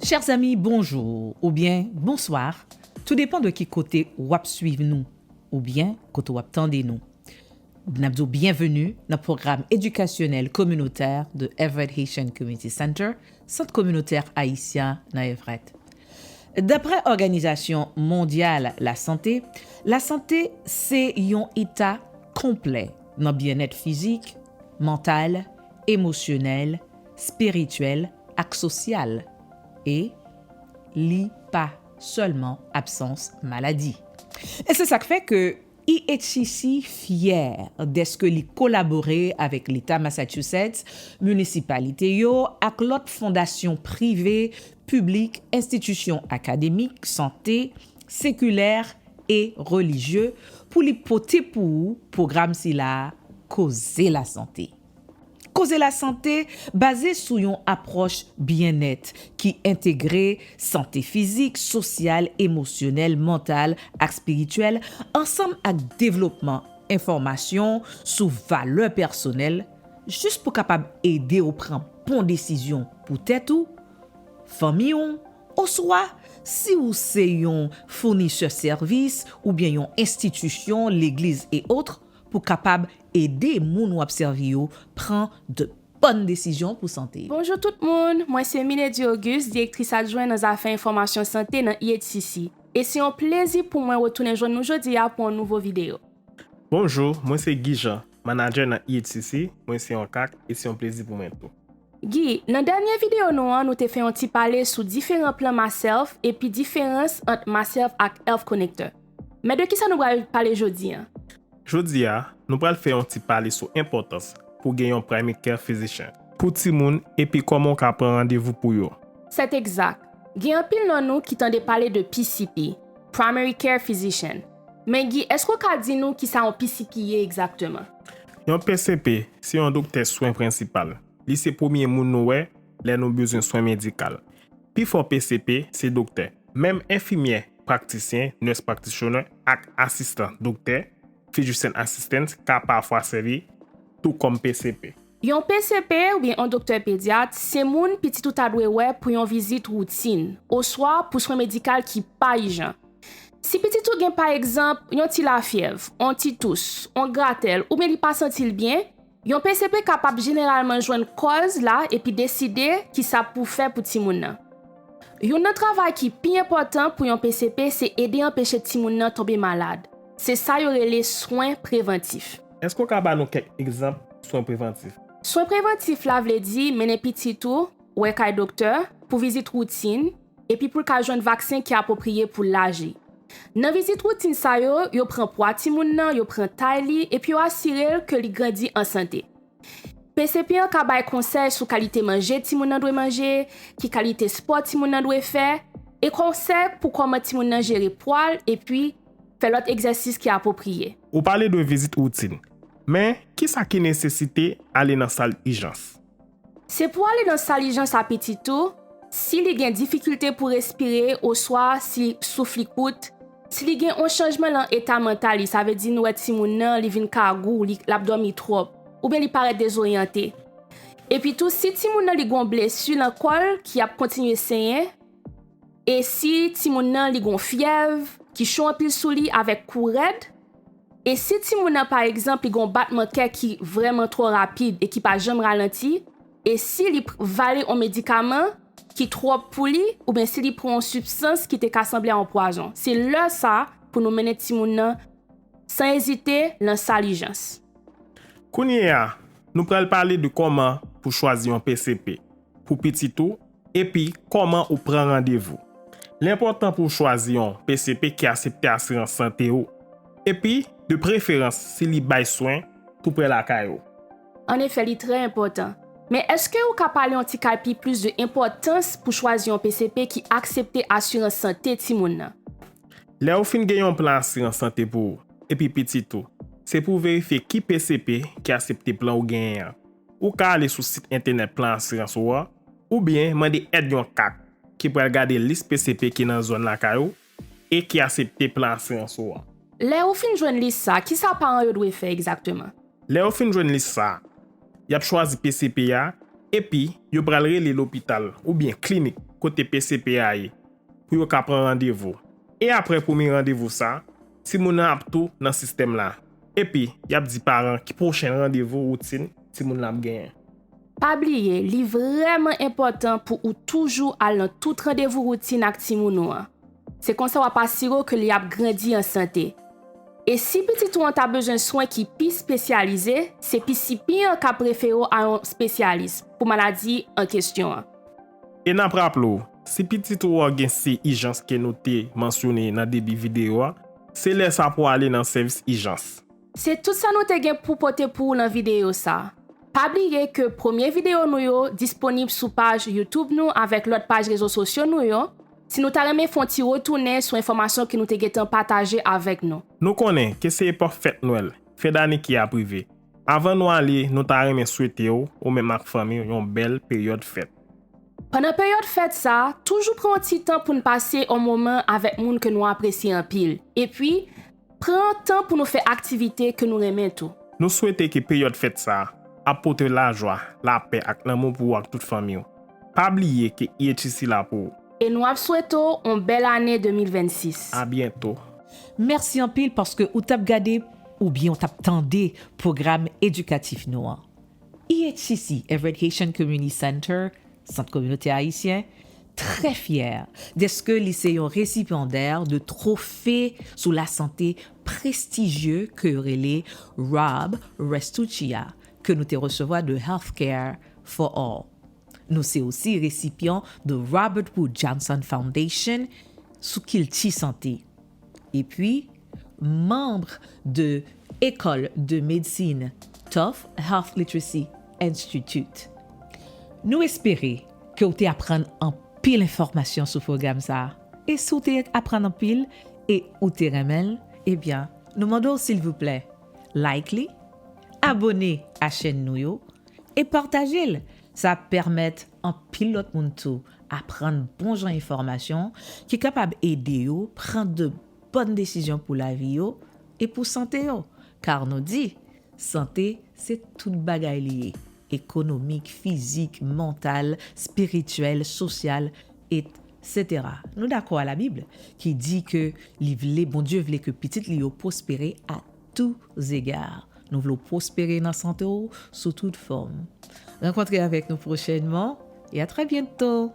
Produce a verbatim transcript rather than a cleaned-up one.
Chers amis, bonjour oubyen bonsoir, tou depan de ki kote w ap swiv nou oubyen kote w ap tande nou. N ap di w byenveni nan pwogram edikasyonèl kominotè de Everett Haitian Community Center, Sant Kominotè Ayisyen nan Everett. Daprè Òganizasyon Mondyal Lasante, lasante se yon eta konplè nan byennèt fizik, mantal, emosyonèl, espirityèl ak sosyal, e li pa sèlman absans maladi. E se sa k fè ke E H C C fyè dèske li kolabore avèk Leta Massachusetts, minisipalite yo ak lòt fondasyon prive, piblik, enstitisyon akademik, sante, sekilè e relijye pou li pote pou ou pwogram sila a, Koze Lasante. Koze Lasante baze sou yon apwòch byennèt ki entegre sante fizik, sosyal, emosyonèl, mantal ak espirityèl, ansanm ak devlopman enfòmasyon sou valè pèsonèl, jis pou kapab ede w pran bon desizyon pou tèt ou, fanmi w, oswa si w se yon founisè sèvis oubyen yon enstitisyon, legliz e otre, pou kapab ede moun w ap sèvi yo pran de bòn desizyon pou sante yo. Bonjou tout moun, mwen se Milady Auguste, direktris adjwen nan zafè enfòmasyon sante nan E H C C, e se yon plezi pou mwen retounen jwenn nou jodi a pou yon nouvo videyo. Bonjou, mwen se Guy Jean, manadjè nan E H C C, mwen se yon kak e se yon plezi pou mwen tou. Guy, nan dènye videyo nou an, nou te fè yon ti pale sou diferan plan MySelf epi diferans ant MySelf ak Health Connector. Men de kisa nou pral pale jodi a? Jodi a, nou pral fè yon ti pale sou enpòtans pou gen yon primary care physician pou timoun epi kòman w ka pran randevou pou yo. Sèt egzak. Gen anpil nan nou ki tande pale de P C P, Primary Care Physician. Men Guy, èske w ka di nou kisa yon P C P ye egzakteman? Yon P C P se yon doktè swen prensipal. Li se premye moun nou wè lè nou bezwen swen medikal. Pifò P C P se doktè. Menm enfimyè, praktisyen, nurse practitioner, ak asistan doktè, physician assistant, ka pafwa sèvi tou kòm P C P. Yon P C P oubyen yon doktè pedyat se moun pitit ou ta dwe wè pou yon vizit woutin oswa pou swen medikal ki pa ijan. Si pitit ou gen, pa egzanp, yon ti lafyèv, yon ti tous, yon gratèl, oubyen li pa santi l byen, yon P C P kapab jeneralman jwenn kòz la epi deside kisa pou fè pou timoun nan. Youn nan travay ki pi enpòtan pou yon P C P se ede anpeche timoun nan tonbe malad. Se sa yo rele swen prevantif. Èske w ka ba nou kèk egzanp swen prevantif? Swen prevantif la vle di mennen pitit ou wè kay doktè pou vizit woutin, epi pou l ka jwenn vaksen ki apwopriye pou laj li. Nan vizit woutin sa yo, yo pran pwa timoun nan, yo pran tay li, epi yo asire l ke li grandi an sante. P C P an ka bay konsèy sou kalite manje timoun nan dwe manje, ki kalite spò timoun nan dwe fè, e konsèy pou kòman timoun nan jere pwa l, epi fè lòt egzèsis ki apwopriye. Ou pale de vizit woutin, men kisa ki nesesite ale nan sal ijans? Se pou ale nan sal ijans a pitit ou si li gen difikilte pou respire oswa si souf li kout, si li gen yon chanjman nan eta mantal li, sa vle di nou wè timoun nan, li vin kagou, li, l ap dòmi twòp, oubyen li parèt dezoryante. Epi tou, si timoun nan li gen yon blesi nan kò l ki ap kontinye senyen, e si timoun nan li gen yon fyèv ki cho anpil sou li avèk kou rèd, e si timoun nan, pa egzanp, li gen yon batman kè ki vrèman twò rapid e ki pa janm ralanti, e si li p-, vale yon medikaman ki twòp pou li, oubyen si li pran yon sibstans ki te ka sanble a yon pwazon, se lè sa a pou nou mennen timoun nan san ezite nan sal ijans. Kounye a, nou pral pale de kòman pou chwazi yon P C P pou pitit ou epi kòman ou pran randevou. Li enpòtan pou w chwazi yon P C P ki aksepte asirans sante ou, epi, de preferans, si li bay swen tou prè lakay ou. Annefè, li trè enpòtan. Men èske ou ka pale yon ti kal pi plis de enpòtans pou chwazi yon P C P ki aksepte asirans sante timoun nan? Lè ou fin gen yon plan asirans sante pou ou epi pitit ou, se pou w verifye ki P C P ki aksepte plan ou genyen an. Ou ka ale sou sit entènèt plan asirans ou an, oubyen mande èd yon kak ki pral gade lis P C P ki nan zòn lakay ou e ki aksepte plan asirans ou an. Lè ou fin jwenn lis sa a, kisa paran yo dwe fè egzakteman? Lè yo fin jwenn lis sa a, y ap chwazi P C P a, epi yo pral rele lopital oubyen klinik kote P C P a ye, pou yo ka pran randevou. E apre premye randevou sa, timoun nan ap tou nan sistèm la. Epi, y ap di paran ki pwochen randevou woutin timoun lan ap genyen. Pa bliye, li vrèman enpòtan pou ou toujou al nan tout randevou woutin ak timoun ou an. Se konsa w ap asire w ke li ap grandi an sante. E si pitit ou an ta bezwen swen ki pi espesyalize, se P C P an k ap refere w a yon espesyalis pou maladi an kesyon an. E n ap raple w, si pitit ou an gen siy ijans ke nou te mansyone nan debi videyo a, se lè sa pou ale nan sèvis ijans. Se tout sa nou te gen pou pote pou ou nan videyo sa a. Pa bliye ke premye videyo nou yo disponib sou paj YouTube nou avèk lòt paj rezo sosyo nou yo, si nou ta renmen fè yon ti retounen sou enfòmasyon ke nou te gentan pataje avèk nou. Nou konnen ke se epòk fèt Nwèl, fen dane ki ap rive. Avan nou ale, nou ta renmen swete w, ou menm ak fanmi w, yon bèl peryòd fèt. Pandan peryòd fèt sa a, toujou pran yon ti tan pou n pase yon moman avèk moun ke nou apresye anpil. Epi, pran tan pou nou fè aktivite ke nou renmen tou. Nou swete ke peryòd fèt sa a ap pote lajwa, lapè ak lanmou pou w ak tout fanmi w. Pa bliye ke E H C C la pou ou. E nou ap swete w yon bèl ane de mil vennsis. A byento. Mèsi anpil paske ou t ap gade oubyen ou t ap tande pwogram edikatif nou an. E H C C, Everett Haitian Community Center, Sant Kominote Ayisyen, trè fyè dèske li se yon resipyandè de twofe sou lasante prestijye ke yo rele Rob Restuccia, ke nou te resevwa de Healthcare for All. Nou se osi resipyan de Robert Wood Johnson Foundation sou kilti sante. Epi, manm de École de Médecine Tufts Health Literacy Institute. Nou espere ke w te aprann anpil enfòmasyon sou pwogram sa a. E si w te aprann anpil e ou te renmen l, ebyen, nou mande w silvouplè, like li, abone a chèn nou yo, e pataje l. Sa ap pèmèt anpil lòt moun tou aprann bon jan enfòmasyon ki kapab ede yo pran de bòn desizyon pou lavi yo e pou sante yo. Kar nou di, sante se tout bagay li ye, ekonomik, fizik, mantal, espirityèl, sosyal, etsetera. Nou dakò a Labib ki di ke li vle, Bondye vle ke pitit li yo pwospere a tous égards. Nou vle w pwospere nan sante w sou tout fòm. Rankontre avèk nou pwochènman e a trè byento!